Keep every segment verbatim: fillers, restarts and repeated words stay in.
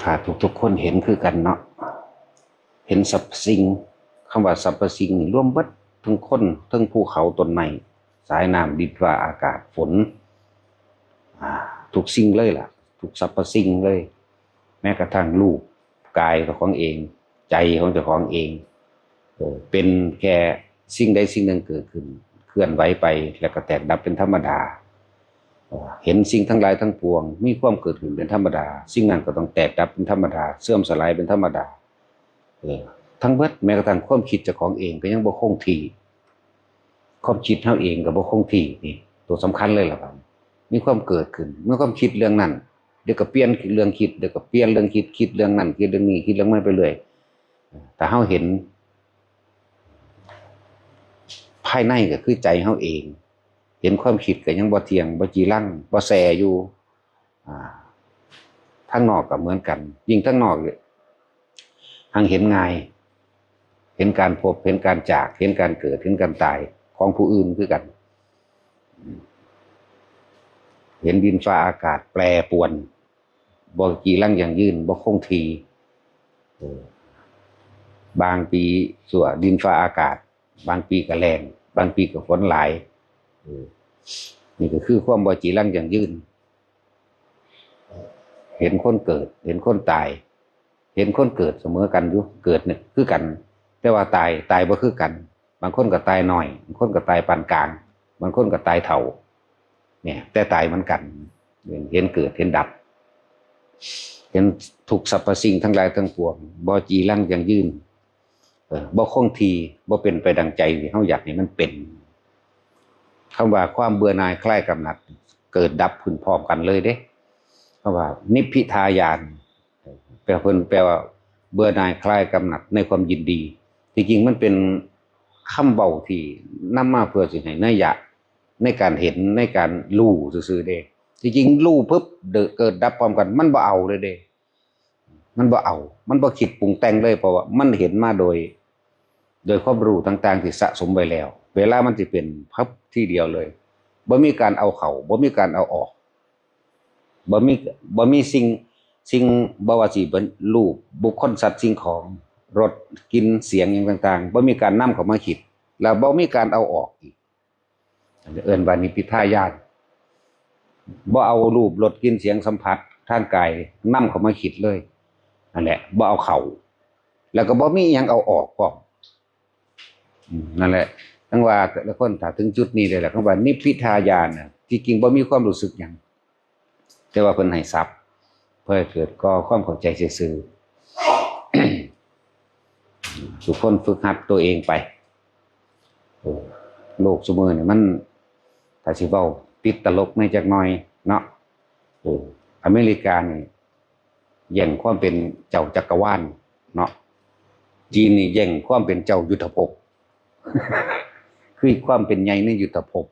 ถ้าทุกๆคนเห็นคือกันเนาะ เห็นสรรพสิ่ง คำว่าสรรพสิ่งนี่รวมเบิด ทั้งคน ทั้งภูเขา ต้นไม้ สายน้ำ ดินฟ้าอากาศ ฝน อ่า ทุกสิ่งเลยล่ะ ทุกสรรพสิ่งเลย แม้กระทั่งรูปกายของเอง ใจของเจ้าของเอง เออ เป็นแค่สิ่งใดสิ่งหนึ่งเกิดขึ้น เคลื่อนไหวไป แล้วก็แตกดับเป็นธรรมดา เอ่อ เห็นสิ่งทั้งหลายทั้งปวง มีความเกิดขึ้นเป็นธรรมดา สิ่งนั้นก็ต้องแตกดับเป็นธรรมดา เสื่อมสลายเป็นธรรมดา เออ ทั้งเบิด แม้กระทั่งความคิดเจ้าของเองก็ยังบ่คงที่ ความคิดเฮาเองก็บ่คงที่ นี่ ตัวสำคัญเลยล่ะครับ มีความเกิดขึ้น มีความคิดเรื่องนั้น เดี๋ยวก็เปลี่ยนเรื่องคิด เดี๋ยวก็เปลี่ยนเรื่องคิด คิดเรื่องนั้น คิดเรื่องนี้ คิดเรื่องนั้นไปเรื่อย ถ้าเฮาเห็น ภายในก็คือใจเฮาเอง เห็นความคิดก็ยังบ่เที่ยง บ่จีรัง บ่แซ่อยู่ อ่า ทางนอกก็เหมือนกัน ยิ่งทางนอกเนี่ย หังเห็นง่าย เห็นการพบ เห็นการจาก เห็นการเกิด เห็นการตายของผู้อื่นคือกัน เห็นดินฟ้าอากาศแปรปรวน บ่จีรังยั่งยืน บ่คงที่ เออ บางปีสั่วดินฟ้าอากาศ บางปีก็แล้ง บางปีก็ฝนหลาย เออ นี่ก็คือความบ่จีรังยั่งยืน เห็นคนเกิด เห็นคนตาย เห็นคนเกิดเสมอกันอยู่ เกิดเนี่ยคือกัน แต่ว่าตาย ตายบ่คือกัน บางคนก็ตายน้อย บางคนก็ตายปานกลาง บางคนก็ตายเฒ่า เนี่ย แต่ตายเหมือนกัน เห็นเกิด เห็นดับ เห็นทุกสรรพสิ่งทั้งหลายทั้งปวง บ่จีรังยั่งยืน เออ บ่คงที่ บ่เป็นไปดังใจที่เฮาอยากให้มันเป็น คำว่าความเบื่อหน่ายคลายกำหนัด เกิดดับขึ้นพร้อมกันเลยเด้ คำว่านิพพิทาญาณ แปลเพิ่นแปลว่า เบื่อหน่ายคลายกำหนัดในความยินดี ที่จริงมันเป็นคำเว้าที่นำมาเพื่อสิให้นัยยะในการเห็น ในการรู้ซื่อๆเด้ ที่จริงรู้ปุ๊บ เดอะ เกิดดับพร้อมกัน มันบ่เอาเลยเด้ มันบ่เอา มันบ่คิดปรุงแต่งเลย เพราะว่ามันเห็นมาโดย โดยความรู้ต่างๆที่สะสมไว้แล้ว เวลามันสิเป็นพับทีเดียวเลย บ่มีการเอาเข้า บ่มีการเอาออก บ่มี บ่มีสิ่ง สิ่ง บ่ว่าสิเป็นรูป บุคคล สัตว์ สิ่งของ รส กลิ่น เสียง หยังต่างๆ บ่มีการนำเข้ามาคิด แล้วบ่มีการเอาออกอีก เอิ้นว่านิพพิทายาน บ่เอารูป รส กลิ่น เสียง สัมผัสทางกายนำเข้ามาคิดเลย นั่นแหละ บ่เอาเข้า แล้วก็บ่มีหยังเอาออกพร้อม อืม นั่นแหละ จั่งว่าแต่ละคนถ้าถึงจุดนี้ได้แล้ว คำว่านิพพิทายานน่ะ ที่จริงบ่มีความรู้สึกหยัง แต่ว่าเพิ่นให้ศัพท์ เพื่อให้เกิดก่อความเข้าใจซื่อๆ ทุกคนฝึกหัดตัวเองไป โอ้ โลกซุมื้อนี่มัน ถ้าสิเว้าติดตลกแหน่จักหน่อยเนาะ โอ้ อเมริกานี่แย่งความเป็นเจ้าจักรวาลเนาะ จีนนี่แย่งความเป็นเจ้ายุทธภพ คือความเป็นใหญ่ในยุทธภพ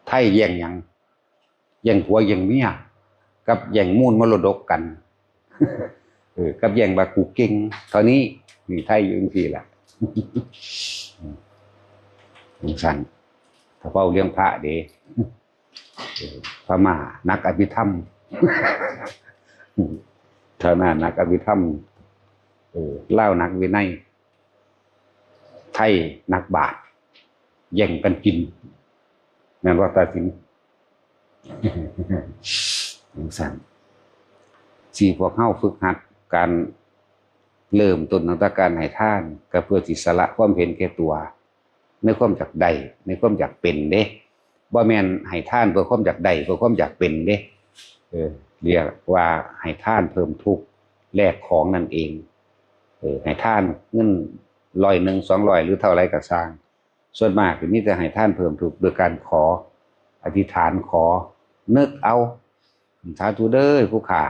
ไทยแย่งหยัง แย่งผัวแย่งเมีย กับแย่งมูลมรดกกัน เออ กับแย่งว่ากูเก่ง เท่านี้ นี่ไทยอยู่จั่งซี้ล่ะ จั่งซั้น ถ้าเว้าเรื่องพระเด้ เออ พม่านักอภิธรรม พม่านักอภิธรรม เออ ลาวนักวินัย ไทยนักบาตร แย่งกันกิน แม่นว่าตาสิน จั่งซั้น สิพวกเฮาฝึกหัดการเริ่มต้นตั้งแต่การให้ทาน ก็เพื่อสิสละความเห็นแก่ตัว ในความอยากได้ ในความอยากเป็นเด้ บ่แม่นให้ทานเพื่อความอยากได้ เพื่อความอยากเป็นเด้ เออ เรียกว่าให้ทานเพิ่มทุกข์ แลกของนั่นเอง เออ ให้ทานเงินร้อยหนึ่ง สองร้อย หรือเท่าไรก็ซ่าง ส่วนมากสิมีแต่ให้ทานเพิ่มทุกข์โดยการขอ อธิษฐานขอ นึกเอา สาธุเด้อผู้ข้า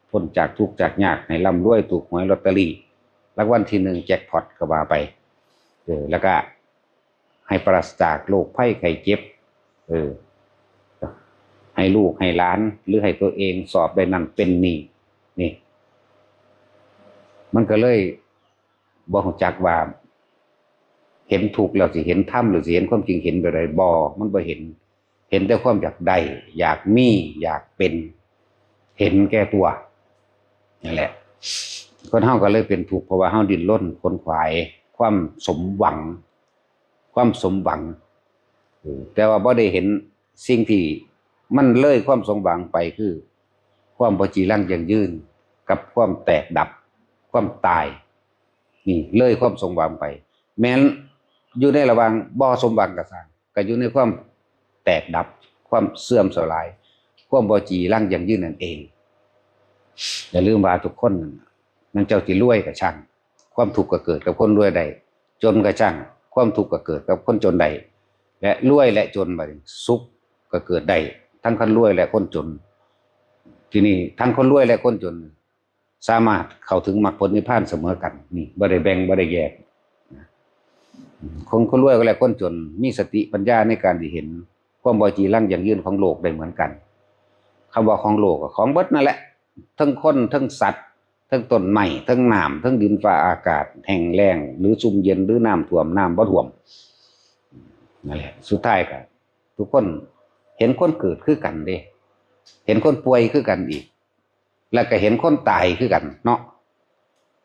พ้นจากทุกข์จากยาก ให้ร่ำรวยถูกหวยลอตเตอรี่ รางวัลที่หนึ่งแจ็คพอตก็ว่าไป เออ แล้วก็ให้ปราศจากโรคภัยไข้เจ็บ เออ ให้ลูกให้หลาน หรือให้ตัวเองสอบได้นั่นเป็นนี่ นี่ มันก็เลยบ่รู้จักว่า เห็นทุกข์แล้วสิเห็นธรรม หรือสิเห็นความจริง เห็นแบบใด บ่ มันบ่เห็น เห็นแต่ความอยากได้ อยากมี อยากเป็น เห็นแก่ตัว นั่นแหละ คนเฮาก็เลยเป็นทุกข์ เพราะว่าเฮาดิ้นรนขนขวายความสมหวัง ความสมหวัง เออ แต่ว่าบ่ได้เห็นสิ่งที่มันเลยความสมหวังไป คือความบ่จีรังยั่งยืน กับความแตกดับ ความตาย นี่เลยความสมหวังไป แม้นอยู่ในระหว่างบ่สมหวังก็ซ่าง ก็อยู่ในความแตกดับ ความเสื่อมสลาย ความบ่จีรังยั่งยืนนั่นเอง อย่าลืมว่าทุกคนนั่นน่ะ มันเจ้าสิรวยก็ช่าง ความทุกข์ก็เกิดกับคนรวยได้ จนก็ช่าง ความทุกข์ก็เกิดกับคนจนได้ และรวยและจนบัดนี้ สุขก็เกิดได้ ทั้งคนรวยและคนจน ทีนี้ทั้งคนรวยและคนจน สามารถเข้าถึงมรรคผลนิพพานเสมอกัน นี่บ่ได้แบ่งบ่ได้แยกนะ คน คนรวยและคนจนมีสติปัญญาในการที่เห็นความบ่จีรังยั่งยืนของโลกได้เหมือนกัน คำว่าของโลกก็ของเบิดนั่นแหละ ทั้งคนทั้งสัตว์ ทั้งต้นไม้ ทั้งน้ำ ทั้งดินฟ้าอากาศ แห้งแล้ง หรือซุ่มเย็น หรือน้ำท่วม น้ำบ่ท่วม นั่นแหละ สุดท้ายก็ทุกคนเห็นคนเกิดคือกันเด้ เห็นคนป่วยคือกันอีก แล้วก็เห็นคนตายคือกันเนาะ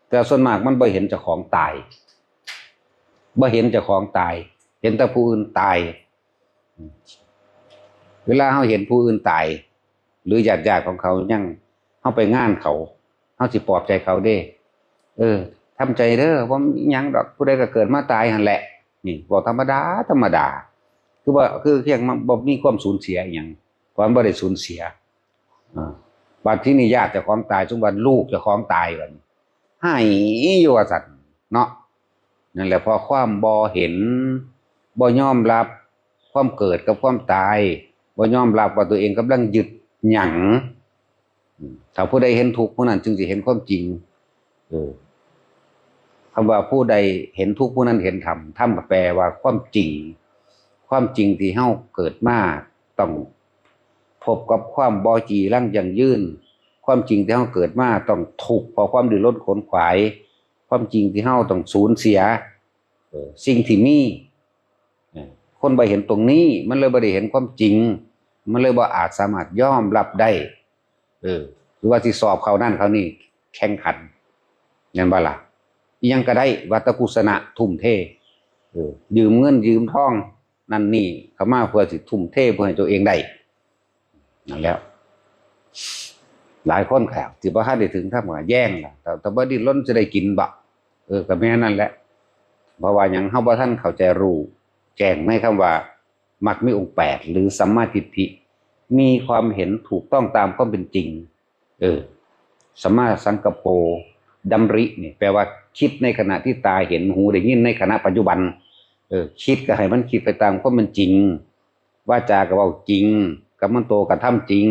แต่ส่วนมากมันบ่เห็นเจ้าของตาย บ่เห็นเจ้าของตาย เห็นแต่ผู้อื่นตาย เวลาเฮาเห็นผู้อื่นตาย หรือญาติๆของเขายัง เฮาไปงานเขา เฮาสิปลอบใจเขาเด้ เออ ทำใจเด้อ บ่มีหยังดอก ผู้ใดก็เกิดมาตายหั่นแหละ นี่เว้าธรรมดา ธรรมดา คือว่า คือเพียงมันบ่มีความสูญเสียอิหยัง เพราะมันบ่ได้สูญเสีย อ่า บัดที่นี่ญาติเจ้าของตาย สมมุติว่าลูกเจ้าของตายบัดนี้ ไห้อยู่ว่าซั่นเนาะ นั่นแหละ เพราะความบ่เห็น บ่ยอมรับความเกิดกับความตาย บ่ยอมรับว่าตัวเองกำลังยึดหยัง อืม ถ้าผู้ใดเห็นทุกข์ ผู้นั้นจึงสิเห็นความจริง เออ คำว่าผู้ใดเห็นทุกข์ ผู้นั้นเห็นธรรม ธรรมก็แปลว่าความจริง ความจริงที่เฮาเกิดมาต้องพบกับความบ่จีรังยั่งยืน ความจริงที่เฮาเกิดมาต้องทุกข์เพราะความดิ้นรนขนขวาย ความจริงที่เฮาต้องสูญเสีย เออ สิ่งที่มี เออ คนบ่เห็นตรงนี้ มันเลยบ่ได้เห็นความจริง มันเลยบ่อาจสามารถยอมรับได้ เออ หรือว่าสิสอบเข้านั่นเข้านี่ แข่งขัน แม่นบ่ล่ะ อิหยังก็ได้ วัตตกุสนะ ทุ่มเท เออ ยืมเงินยืมทอง นั่นนี่เข้ามาเพื่อสิทุ่มเทเพื่อให้ตัวเองได้ นั่นแหละ หลายคนก็สิบ่ทันได้ถึงธรรมก็แย่งล่ะ แต่ แต่บ่ดิ้นรนสิได้กินบ่ เออ ก็แม่นนั่นแหละ เพราะว่าหยัง เฮาบ่ทันเข้าใจรู้แจ้งในคำว่ามรรคมีองค์แปด หรือสัมมาทิฏฐิ มีความเห็นถูกต้องตามความเป็นจริง เออ สัมมาสังกัปโป ดำรินี่แปลว่าคิดในขณะที่ตาเห็น หูได้ยินในขณะปัจจุบัน เออ คิดก็ให้มันคิดไปตามความเป็นจริง วาจาก็เว้าจริง กัมมันโตกระทำจริง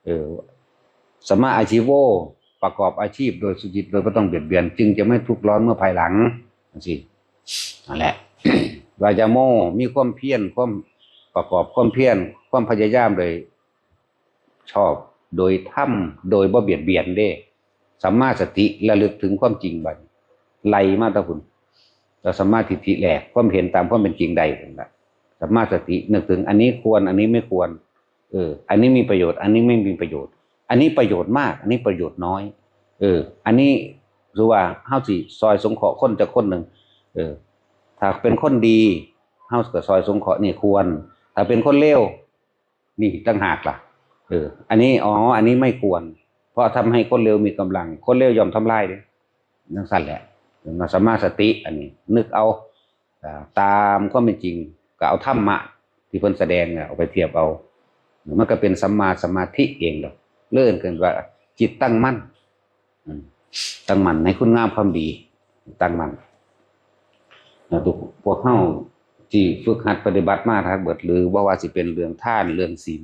เออ สัมมาอาชีโว ประกอบอาชีพโดยสุจริต โดยบ่ต้องเบียดเบียน จึงจะไม่ทุกข์ร้อนเมื่อภายหลัง จั่งซี้ นั่นแหละ วายาโม มีความเพียร ความประกอบความเพียร ความพยายามโดยชอบ โดยธรรม โดยบ่เบียดเบียนเด้ สัมมาสติ ระลึกถึงความจริงบัดนี้ ไล่มาแต่พุ้น แล้วสัมมาทิฏฐิแหลก ความเห็นตามความเป็นจริงได้พุ้นล่ะ สัมมาสติ นึกถึงอันนี้ควร อันนี้ไม่ควร เออ อันนี้มีประโยชน์ อันนี้ไม่มีประโยชน์ อันนี้ประโยชน์มาก อันนี้ประโยชน์น้อย เออ อันนี้คือว่าเฮาสิซอยสงเคราะห์คนจักคนหนึ่ง เออ ถ้าเป็นคนดี เฮาก็ซอยสงเคราะห์นี่ควร ถ้าเป็นคนเลว นี่ต่างหากล่ะ เออ อันนี้ อ๋อ อันนี้ไม่ควร เพราะทำให้คนเลวมีกำลัง คนเลวย่อมทำลายเด้ จั่งซั้นแหละ เห็นบ่ สัมมาสติ อันนี้ นึกเอา อ่า ตามความเป็นจริง ก็เอาธรรมะที่เพิ่นแสดงน่ะ เอาไปเทียบเอา มันก็เป็นสัมมาสมาธิเองดอก เอิ้นกันว่าจิตตั้งมั่น อืม ตั้งมั่นในคุณงามความดี ตั้งมั่น แล้วทุก พวกเฮาที่ฝึกหัดปฏิบัติมาทั้งเบิด หรือบ่ว่าสิเป็นเรื่องทาน เรื่องศีล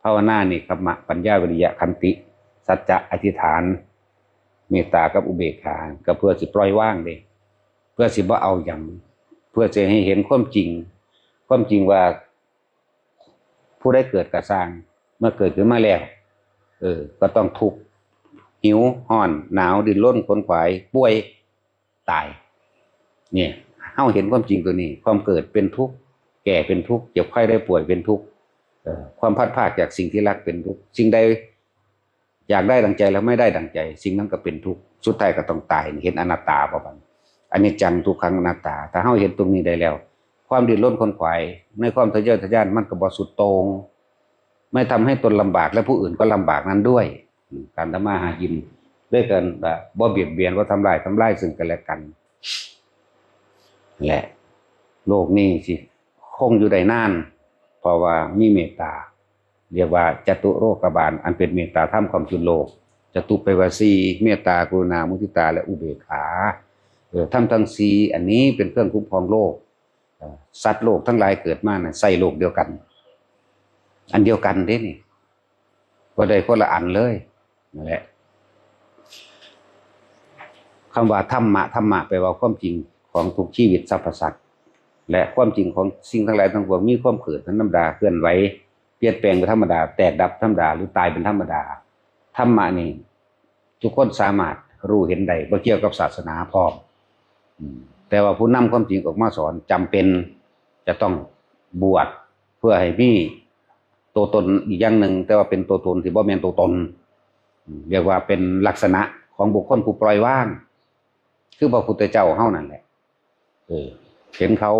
ภาวนา เนกขัมมะ ปัญญา วิริยะ ขันติ สัจจะ อธิษฐาน เมตตา กับอุเบกขา ก็เพื่อสิปล่อยวางเด้ เพื่อสิบ่เอาหยัง เพื่อสิให้เห็นความจริง ความจริงว่า ผู้ใดเกิดก็ซ่าง เมื่อเกิดขึ้นมาแล้ว เออ ก็ต้องทุกข์ หิว ร้อน หนาว ดิ้นรน ขนขวาย ป่วย ตาย เนี่ย เฮาเห็นความจริงตัวนี้ ความเกิดเป็นทุกข์ แก่เป็นทุกข์ เจ็บไข้ได้ป่วยเป็นทุกข์ เอ่อ ความพลัดพรากจากสิ่งที่รักเป็นทุกข์ สิ่งใด อยากได้ดังใจแล้วไม่ได้ดังใจ สิ่งนั้นก็เป็นทุกข์ สุดท้ายก็ต้องตาย เห็นอนัตตาบ่บัดนี้ อนิจจัง ทุกขัง อนัตตา ถ้าเฮาเห็นตรงนี้ได้แล้ว ความดิ้นรนขวนขวายในความทะเยอทะยานมันก็บ่สุดโต่ง ไม่ทำให้ตนลำบากและผู้อื่นก็ลำบากนั้นด้วย อืม การทำมาหากินด้วยกันแบบบ่เบียดเบียน บ่ทำลายทำลายซึ่งกันและกัน และโลกนี้สิคงอยู่ได้นาน เพราะว่ามีเมตตา เรียกว่าจตุโลกบาล อันเป็นเมตตาธรรมความจุนโลก จตุแปลว่าสี่ เมตตา กรุณา มุทิตา และอุเบกขา เออ ธรรมทั้งสี่อันนี้เป็นเครื่องคุ้มครองโลก เอ่อ สัตว์โลกทั้งหลายเกิดมาน่ะใส่โลกเดียวกัน อันเดียวกันเด้นี่ บ่ได้คนละอันเลย นั่นแหละ คำว่าธรรมะ ธรรมะแปลว่าความจริงของทุกชีวิตสรรพสัตว์ และความจริงของสิ่งทั้งหลายทั้งปวงมีความเกิดเป็นธรรมดา เคลื่อนไหว เปลี่ยนแปลงเป็นธรรมดา แตกดับธรรมดา หรือตายเป็นธรรมดา ธรรมะนี่ทุกคนสามารถรู้เห็นได้ บ่เกี่ยวกับศาสนาพร้อม อืม แต่ว่าผู้นำความจริงออกมาสอนจำเป็นจะต้องบวชเพื่อให้มีตัวตนอีกอย่างหนึ่ง แต่ว่าเป็นตัวตนที่บ่แม่นตัวตน อืม เรียกว่าเป็นลักษณะของบุคคลผู้ปล่อยวาง คือพระพุทธเจ้าเฮานั่นแหละ เออ เห็นเขา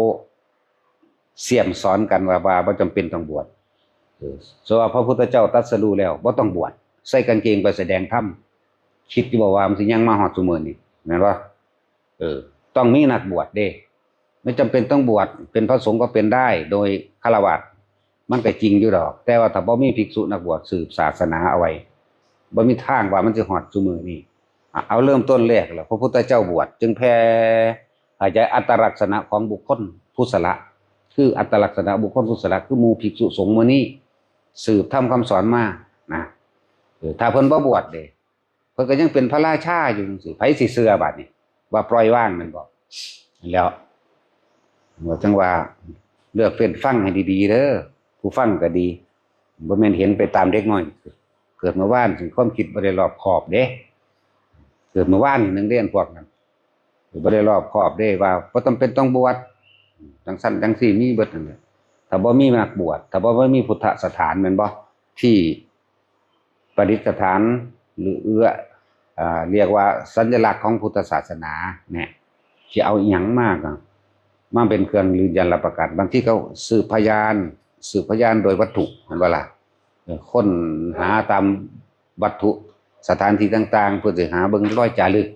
เสี้ยมสอนกันว่า ว่าบ่จำเป็นต้องบวช เออ สำหรับพระพุทธเจ้าตรัสรู้แล้วบ่ต้องบวช ใส่กางเกงไปแสดงธรรม คิดอยู่บ่ว่ามันสิยังมาฮอดซุมื้อนี้ แม่นบ่ เออ ต้องมีนักบวชเด้ ไม่จำเป็นต้องบวช เป็นพระสงฆ์ก็เป็นได้ โดยฆราวาส มันก็จริงอยู่ดอก แต่ว่าถ้าบ่มีภิกษุนักบวชสืบศาสนาเอาไว้ บ่มีทางว่ามันสิฮอดซุมื้อนี้ อ่ะ เอาเริ่มต้นแรกแล้ว พระพุทธเจ้าบวช จึงแผ่ขยายอัตลักษณะของบุคคลผู้สละ คืออัตลักษณะบุคคลผู้สละ คือหมู่ภิกษุสงฆ์หมู่นี้ สืบธรรมคำสอนมา นะ เออ ถ้าเพิ่นบ่บวชเด้ เพิ่นก็ยังเป็นพระราชาอยู่จังซี้ ไผสิเชื่อบาดนี้ ว่าปล่อยวางแม่นบ่ แล้ว ว่าจังว่าเลือกเฟ้นฟังให้ดีๆเด้อ ผู้ฟังก็ดี บ่แม่นเห็นไปตามเด็กน้อย เกิดเมื่อวานสิความคิดบ่ได้รอบคอบเด้ เกิดเมื่อวานนี่หนึ่งเด้ อันพวกนั้น บ่ได้รอบคอบเด้ ว่าบ่จำเป็นต้องบวช จังซั่นจังซี่ มีเบิดนั่นแหละ ถ้าบ่มีนักบวช ถ้าบ่ บ่มีพุทธสถานแม่นบ่ ที่ประดิษฐาน หรือเอื้อ อ่า เรียกว่าสัญลักษณ์ของพุทธศาสนาเนี่ย สิเอาอิหยังมาก็ มาเป็นเครื่องยืนยันรับประกัน บางทีเขาสืบพยาน สืบพยานโดยวัตถุ แม่นบ่ล่ะ เออ ค้นหาตามวัตถุสถานที่ต่างๆ เพื่อสิหาเบิ่งรอยจารึก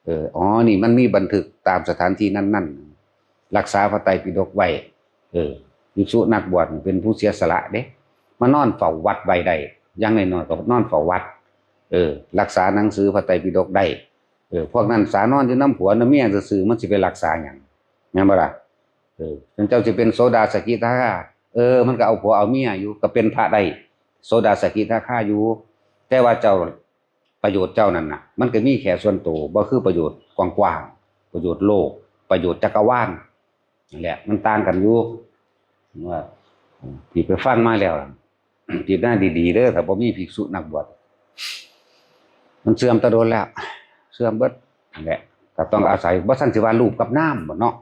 เออ อ๋อ นี่มันมีบันทึกตามสถานที่นั้นๆ รักษาพระไตรปิฎกไว้ เออ ภิกษุนักบวชเป็นผู้เสียสละเด้ มานอนเฝ้าวัดไว้ได้ อย่างน้อยๆก็นอนเฝ้าวัด เออ รักษาหนังสือพระไตรปิฎกได้ เออ พวกนั้นสานอนอยู่นำผัวนำเมียซื่อๆ มันสิไปรักษาหยัง แม่นบ่ล่ะ เออ เจ้าสิเป็นโสดาสกิทาคา เออ มันก็เอาผัวเอาเมียอยู่ ก็เป็นพระได้ โสดาสกิทาคาอยู่ แต่ว่าเจ้า ประโยชน์เจ้านั่นน่ะ มันก็มีแค่ส่วนตัว บ่คือประโยชน์กว้างๆ ประโยชน์โลก ประโยชน์จักรวาล นั่นแหละ มันต่างกันอยู่ ว่า ที่ไปฟังมาแล้ว พิจารณาดีๆเด้อ ถ้าบ่มีภิกษุนักบวช มันเสื่อมแต่โดนแล้ว เสื่อมเบิด นั่นแหละ ก็ต้องอาศัย บ่ซั้นสิว่ารูปกับนามบ่เนาะ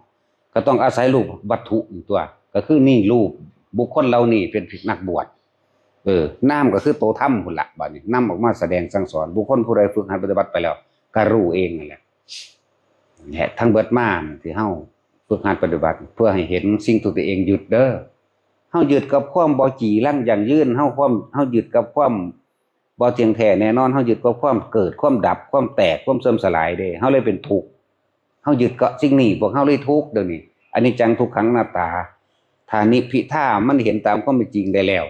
ก็ต้องอาศัยรูปวัตถุอีกตัว ก็คือนี่รูปบุคคลเหล่านี้เป็นนักบวช เออ นามก็คือตัวธรรมพุ้นละ บัดนี้นำออกมาแสดงสั่งสอน บุคคลผู้ใดฝึกหัดปฏิบัติไปแล้ว ก็รู้เองนั่นแหละ และทั้งเบิดมาที่เฮาฝึกหัดปฏิบัติ เพื่อให้เห็นสิ่งที่ตัวเองยึดเด้อ เฮายึดกับความบ่จีรังยั่งยืน เฮาความ เฮายึดกับความบ่เที่ยงแท้แน่นอน เฮายึดกับความเกิด ความดับ ความแตก ความเสื่อมสลายเด้ เฮาเลยเป็นทุกข์ เฮายึดเกาะสิ่งนี้ พวกเฮาเลยทุกข์เดี๋ยวนี้ อนิจจัง ทุกขัง อนัตตา ถ้านิพพิทามันเห็นตามความเป็นจริงได้แล้ว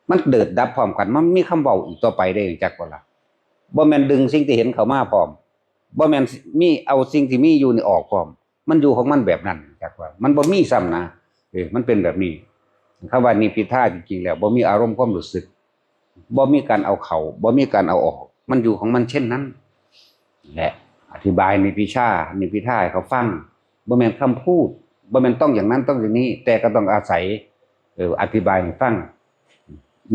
มันเกิดดับพร้อมกัน มันมีคำเว้าอีกต่อไปได้ จักบ่ล่ะ บ่แม่นดึงสิ่งที่เห็นเข้ามาพร้อม บ่แม่นมีเอาสิ่งที่มีอยู่นี่ออกพร้อม มันอยู่ของมันแบบนั้น จักว่า มันบ่มีซ้ำนะ เออ มันเป็นแบบนี้ คำว่านิพพิทาจริงๆแล้ว บ่มีอารมณ์ความรู้สึก บ่มีการเอาเข้า บ่มีการเอาออก มันอยู่ของมันเช่นนั้น และอธิบายนิพพิชา นิพพิทาให้เขาฟัง บ่แม่นคำพูด บ่แม่นต้องอย่างนั้นต้องอย่างนี้ แต่ก็ต้องอาศัย เออ อธิบายให้ฟัง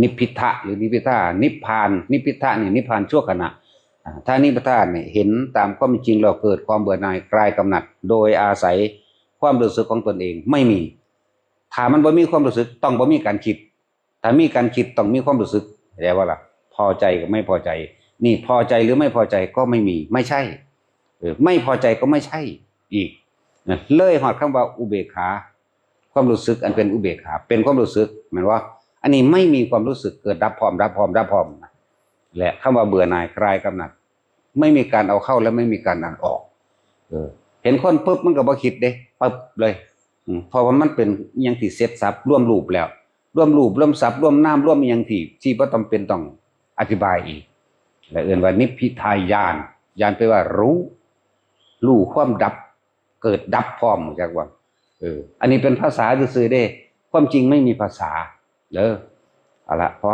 นิพพิทะหรือนิพพิทา นิพพาน นิพพิทะนี่นิพพานชั่วขณะ อ่า ถ้านิพพิทาเนี่ยเห็นตามความเป็นจริงแล้วเกิดความเบื่อหน่ายคลายกำหนัด โดยอาศัยความรู้สึกของตนเองไม่มี ถ้ามันบ่มีความรู้สึกต้องบ่มีการคิด ถ้ามีการคิดต้องมีความรู้สึก เข้าใจบ่ล่ะ พอใจกับไม่พอใจ นี่พอใจหรือไม่พอใจก็ไม่มี ไม่ใช่ เออ ไม่พอใจก็ไม่ใช่อีกนะ เลยฮอดคำว่าอุเบกขา ความรู้สึกอันเป็นอุเบกขา เป็นความรู้สึก แม่นบ่ อันนี้ไม่มีความรู้สึก เกิดดับพร้อม ดับพร้อม ดับพร้อมนะ และคำว่าเบื่อหน่ายคลายกำหนัด ไม่มีการเอาเข้าและไม่มีการเอาออก เออ เห็นคนปุ๊บมันก็บ่คิดเด้ ปึ๊บเลย อืม เพราะว่ามันเป็นอิหยังที่เสร็จสรรพ รวมรูปแล้ว รวมรูป รวมสัพท์ รวมนาม รวมอิหยังที่ ที่บ่จำเป็นต้องอธิบายอีก และเอิ้นว่านิพพิทาญาณ ญาณแปลว่ารู้ รู้ความดับ เกิดดับพร้อม รู้จักบ่ เออ อันนี้เป็นภาษาซื่อๆเด้ ความจริงไม่มีภาษา เด้อ เอาละ พอ